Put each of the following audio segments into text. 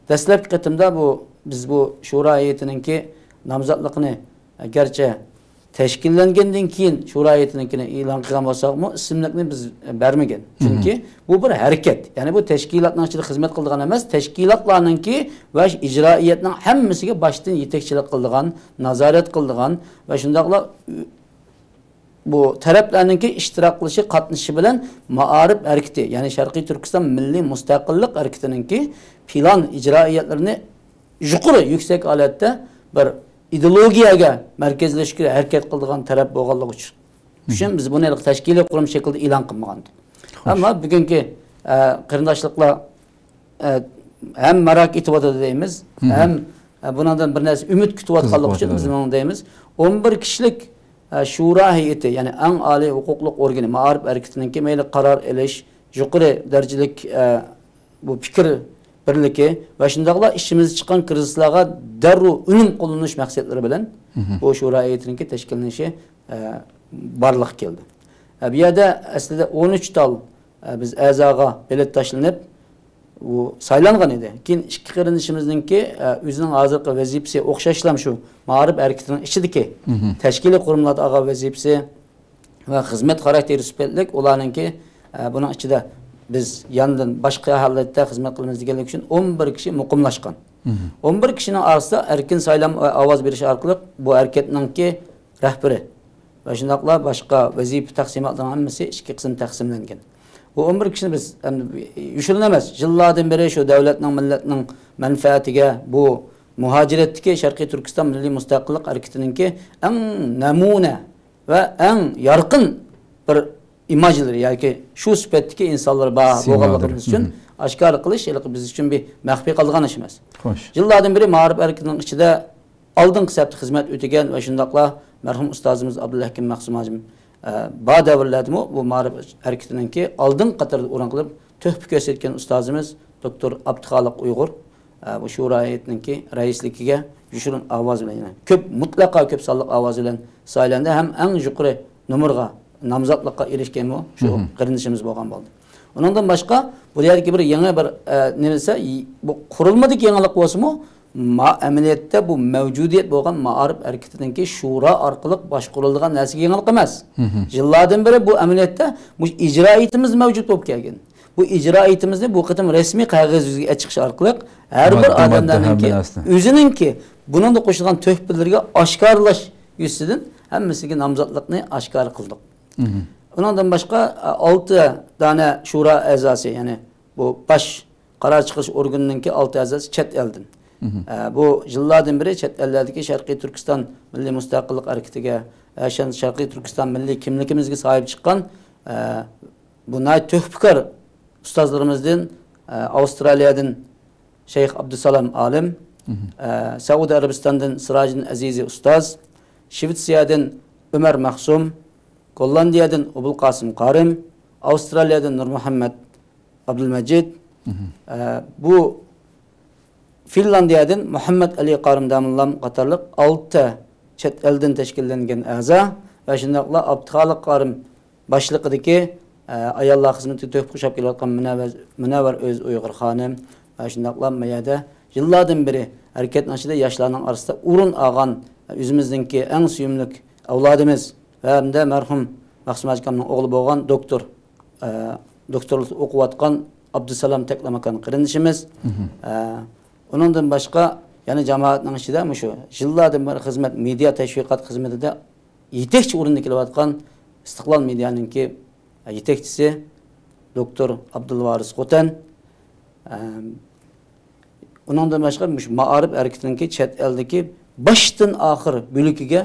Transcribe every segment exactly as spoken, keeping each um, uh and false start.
دەسلەپكى قېتىمدا بۇ، بىز بۇ شورا ھەيئىتىنىڭكى نامزاتلىقىنى، ئەگەرچە تەشكىللەنگەندىن كېيىن شورا ھەيئىتىنىڭكىنى ئېلان قىلغان بولساقمۇ، ئىسىملىقنى بىز بەرمىگەن. چۈنكى بۇ بىر ھەرىكەت. يەنى بۇ تەشكىلاتنىڭ ئىچىدە خىزمەت قىلىدىغان ئەمەس، تەشكىلاتلارنىڭكى ۋە ئىجرائىيەتنىڭ ھەممىسىگە باشتىن يېتەكچىلىك قىلىدىغان، نازارەت قىلىدىغان ۋە شۇنداقلا بۇ تەرەپلەرنىڭكى ئىشتىراك قىلىشى، قاتنىشىشى بىلەن مائارىپ ھەرىكىتى، يەنى شەرقىي تۈركىستان مىللىي مۇستەقىللىق ھەرىكىتىنىڭكى پىلان ئىجرائىيەتلىرىنى يۇقىرى، يۈكسەك ھالەتتە بىر ئىدېئولوگىيەگە مەركەزلەشكە ھەرىكەت قىلىدىغان تەرەپ بولغانلىقى ئۈچۈن، ئۈچۈن بىز بۇنى ھېلىقى تەشكىلىي قۇرۇم شەكلىدە ئېلان قىلمىغانىدۇق. ئەمما بۈگۈنكى، ئە، قېرىنداشلىقلار ئە، ھەم ماراك ئېتىۋاتىدۇ دەيمىز، ھەم، ئە، بۇنىڭدىن بىر نەرسە ئۈمىد كۈتۈۋاتقانلىقى ئۈچۈن بىز مۇنى دەيمىز. ئون بىر كىشىلىك، ئە، شورا ھەيئىتى، يەنى ئەڭ ئالىي ھوقۇقلۇق ئورگىنى، مائارىپ ھەرىكىتىنىڭكى مەيلى قارار ئېلىش، يۇقىرى دەرىجىلىك، ئە، بۇ پىكىر بىرلىكى ۋە شۇنداقلا ئىچىمىزدە چىققان كىرىزىسلارغا دەررۇ ئۈنۈم قوللىنىش مەقسەتلىرى بىلەن بۇ شورا ھەيئىتىنىڭكى تەشكىللىنىشى، ئە، بارلىققا كەلدى. ئە، بۇ يەردە ئەسلىدە ئون ئۈچ تال، ئە، بىز ئەزاغا بېلەت تاشلىنىپ، ئۇ سايلانغان ئىدى. كېيىن ئىككى قېرىندىشىمىزنىڭكى، ئە، ئۆزىنىڭ ھازىرقى ۋەزىپىسى ئوخشاشلا شۇ مائارىپ ھەرىكىتىنىڭ ئىچىدىكى تەشكىلىي قۇرۇملاردا ئالغان ۋەزىپىسى ۋە خىزمەت خاراكتېرى سۈپەتلىك ئۇلارنىڭكى، ئە، بۇنىڭ ئىچىدە بىز ياندىن باشقا ھالەتتە خىزمەت قىلىمىز دېگەنلىكى ئۈچۈن ئون بىر كىشى مۇقىملاشقان. ئون بىر كىشىنىڭ ئارىسىدا ئەركىن سايلام ۋە ئاۋاز بېرىش ئارقىلىق بۇ ھەرىكەتنىڭكى رەھبىرى ۋە شۇنداقلا باشقا ۋەزىپە تەقسىماتلىرىنىڭ ھەممىسى ئىككى قىسىم تەقسىملەنگەن. بۇ ئون بىر كىشىنى بىز ئەمدى يوشۇرۇن ئەمەس، يىللاردىن بېرى شۇ دۆلەتنىڭ، مىللەتنىڭ مەنپەئەتىگە بۇ مۇھاجىرەتتىكى شەرقىي تۈركىستان مىللىي مۇستەقىللىق ھەرىكىتىنىڭكى ئەڭ نەمۇنە ۋە ئەڭ يارقىن بىر ئىماجلىرى ياكى شۇ سۈپەتتىكى ئىنسانلىرى بار بولغانلىقىمىز ئۈچۈن ئاشكارا قىلىش ھېلىقى بىز ئۈچۈن بىر مەخپىي قالىدىغان ئىش ئەمەس. يىللاردىن بېرى مائارىپ ھەرىكىتىنىڭ ئىچىدە ئالدىنقى سەپتە خىزمەت ئۆتىگەن ۋە شۇنداقلا مەرھۇم ئۇستازىمىز ئابدۇلھەكىم مەخسۇم ھاجىم، ئە، بار دەۋرلەردىمۇ بۇ مائارىپ ھەرىكىتىنىڭكى ئالدىنقى قاتاردا ئورۇن قىلىپ، تۆھپە كۆرسەتكەن ئۇستازىمىز دوكتور ئابدۇخالىق ئۇيغۇر، ئە، بۇ شورا ھەيئىتىنىڭكى رەئىسلىكىگە يوشۇرۇن ئاۋاز بىلەن، يەنى كۆپ، مۇتلەقا كۆپ سانلىق ئاۋاز بىلەن سايلاندى ھەم ئەڭ يۇقىرى نومۇرغا، نامزاتلىققا ئېرىشكەنمۇ شۇ قېرىندىشىمىز بولغان بولدى. ئۇنىڭدىن باشقا، بۇ يەردىكى بىر يېڭى بىر، ئە، نېمە دېسە، ي-، بۇ قۇرۇلمىدىكى يېڭىلىق بولسىمۇ، ما-، ئەمەلىيەتتە بۇ مەۋجۇدىيەت بولغان مائارىپ ھەرىكىتىنىڭكى شورا ئارقىلىق باشقۇرۇلىدىغان نەرسىگە يېڭىلىق ئەمەس. يىللاردىن بېرى بۇ ئەمەلىيەتتە مۇشۇ ئىجرائىيىتىمىز مەۋجۇت بولۇپ كەلگەن. بۇ ئىجرائىيىتىمىزنى بۇ قېتىم رەسمىي قەغەز يۈزىگە چىقىش ئارقىلىق ھەر بىر ماددە، ماددە ئادەملەرنىڭكى ھەممە نەرسىنى. ئۆزىنىڭكى بۇنىڭدا قوشۇلغان تۆھپىلىرىگە ئاشكارىلاش يۈزىسىدىن ھەممىسىگە نامزاتلىقنى ئاشكارا قىلدۇق. ئۇنىڭدىن باشقا، ئە، ئالتە دانە شورا ئەزاسى، يەنى بۇ باش قارار چىقىرىش ئورگىنىنىڭكى ئالتە ئەزاسى چەت ئەلدىن. ئە، بۇ يىللاردىن بېرى چەت ئەللەردىكى شەرقىي تۈركىستان مىللىي مۇستەقىللىق ھەرىكىتىگە، ئە، شەن-، شەرقىي تۈركىستان مىللىي كىملىكىمىزگە ساھىب چىققان، ئە، بۇ ناھايىتى تۆھپىكار ئۇستازلىرىمىزدىن، ئە، ئاۋسترالىيەدىن شەيخ ئابدۇسالام ئالىم، ئە، سەئۇدى ئەرەبىستاندىن سىراجىدىن ئەزىزى ئۇستاز، شىۋېتسىيەدىن ئۆمەر مەخسۇم، گوللاندىيەدىن ئوبۇلقاسىم قارىم، ئاۋسترالىيەدىن نۇرمۇھەممەت ئابدۇلمەجىت، ئە، بۇ فىنلاندىيەدىن مۇھەممەد ئەلى قارىم داموللام قاتارلىق ئالتە چەت ئەلدىن تەشكىللەنگەن ئەزا ۋە شۇنداقلا ئابدۇخالىق قارىم باشلىقىدىكى، ئە، ئاياللار خىزمىتىگە تۆھپە قوشۇپ كېلىۋاتقان مۇنەۋۋەر، مۇنەۋۋەر ئۆز ئۇيغۇر خانىم ۋە شۇنداقلا ما يەردە يىللاردىن بېرى ھەرىكەتنىڭ ئىچىدە ياشلارنىڭ ئارىسىدا ئورۇن ئالغان، ئۆزىمىزنىڭكى ئەڭ سۆيۈملۈك ئەۋلادىمىز ۋە ھەمدە مەرھۇم مەخسۇم ئاكامنىڭ ئوغلى بولغان دوكتور، ئە، دوكتورلۇقتا ئوقۇۋاتقان ئابدۇسالام تەكلىماكان قېرىندىشىمىز. ئە، ئۇنىڭدىن باشقا يەنە جامائەتنىڭ ئىچىدە مۇشۇ يىللاردىن بېرى خىزمەت، مېدىيا تەشۋىقات خىزمىتىدە يېتەكچى ئورۇندا كېلىۋاتقان ئىستىقلال مېدىيانىڭكى يېتەكچىسى دوكتور ئابدۇلۋارىس خوتەن. ئە، ئۇنىڭدىن باشقا مۇشۇ مائارىپ ھەرىكىتىنىڭكى چەت ئەلدىكى باشتىن ئاخىر بۆلىكىگە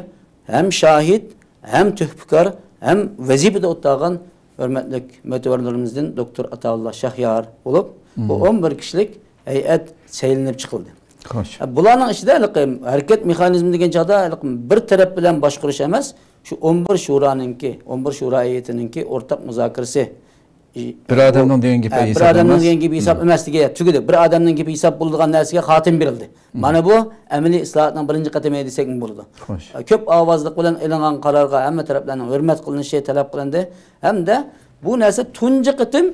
ھەم شاھىت، ھەم تۆھپىكار، ھەم ۋەزىپىدە ئولتۇرغان ھۆرمەتلىك مۆتىۋەرلىرىمىزدىن دوكتور ئاتاۋۇللا شاھيار بولۇپ، بۇ ئون بىر كىشىلىك ھەيئەت سەيلىنىپ چىقىلدى. خوش. بۇلارنىڭ ئىچىدە ھېلىقى ھەرىكەت مېخانىزمى دېگەن چاغدا ھېلىقى بىر تەرەپ بىلەن باشقۇرۇش ئەمەس، شۇ ئون بىر شورانىڭكى، ئون بىر شورا ھەيئىتىنىڭكى ئورتاق مۇزاكىرىسى، بىر ئادەمنىڭ دېگەن گېپى ھە، بىر ھېساب ئادەمنىڭ ئەمەس. دېگەن گېپى ھېساب ئەمەس دېگەن تۈگىدى. بىر ئادەمنىڭ گېپى ھېساب بولىدىغان نەرسىگە خاتىمە بېرىلدى. مانا بۇ ئەمەلىي ئىسلاھاتنىڭ بىرىنچى قەدىمى دېسەكمۇ بولىدۇ. خوش. كۆپ ئاۋازلىق بىلەن ئېلىنغان قارارغا ھەممە تەرەپلەرنىڭ ھۆرمەت قىلىنىشى تەلەپ قىلىندى. ھەمدە بۇ نەرسە تۇنجى قېتىم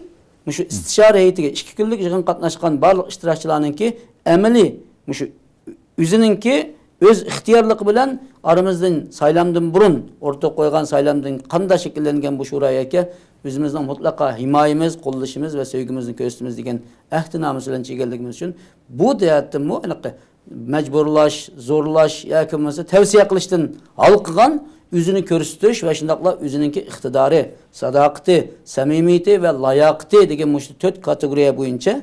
مۇشۇ ئىستىشارە ھەيئىتىگە ئىككى كۈنلۈك يىغىنغا قاتناشقان بارلىق ئىشتىراكچىلارنىڭكى ئەمەلىي مۇشۇ ئۆزىنىڭكى ئۆز ئىختىيارلىقى بىلەن ئارىمىزدىن سايلامدىن بۇرۇن ئوتتۇرىغا قويغان سايلامدىن قانداق شەكىللەنگەن بۇ شورا ھەيئەتكە ئۆزىمىزنىڭ مۇتلەقا ھىمايىمىز، قوللىشىمىز ۋە سۆيگۈمىزنى كۆرسىتىمىز دېگەن ئەھدىنامىسى بىلەن چىگەنلىكىمىز ئۈچۈن بۇ جەھەتتىنمۇ ئېنىقى مەجبۇرلاش، زورلاش ياكى بولمىسا تەۋسىيە قىلىشتىن ھالقىغان، ئۆزىنى كۆرسىتىش ۋە شۇنداقلا ئۆزىنىڭكى ئىقتىدارى، ساداقىتى، سەمىمىيىتى ۋە لاياقىتى دېگەن مۇشۇ تۆت كاتېگورىيە بويىچە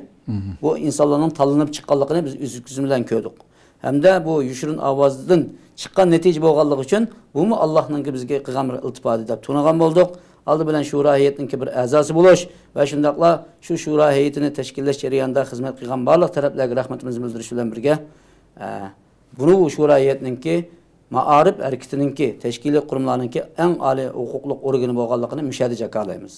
بۇ ئىنسانلارنىڭ تاللىنىپ چىققانلىقىنى بىز ئۆز كۆزىمىز بىلەن كۆردۇق. ھەمدە بۇ يوشۇرۇن ئاۋازدىن چىققان نەتىجە بولغانلىقى ئۈچۈن بۇمۇ ئاللاھنىڭكى بىزگە قىلغان بىر ئىلتىپاتى دەپ تونۇغان بولدۇق. ئالدى بىلەن شورا ھەيئىتىنىڭكى بىر ئەزاسى بولۇش ۋە شۇنداقلا شۇ شورا ھەيئىتىنى تەشكىللەش جەريانىدا خىزمەت قىلغان بارلىق تەرەپلەرگە رەھمىتىمىزنى بىلدۈرۈش بىلەن بىرگە، ئە، بۇنى بۇ شورا ھەيئەتنىڭكى مائارىپ ھەرىكىتىنىڭكى، تەشكىلىي قۇرۇملارنىڭكى ئەڭ ئالىي ھوقۇقلۇق ئورگىنى بولغانلىقىنى مۇشۇ يەردە جاكارلايمىز.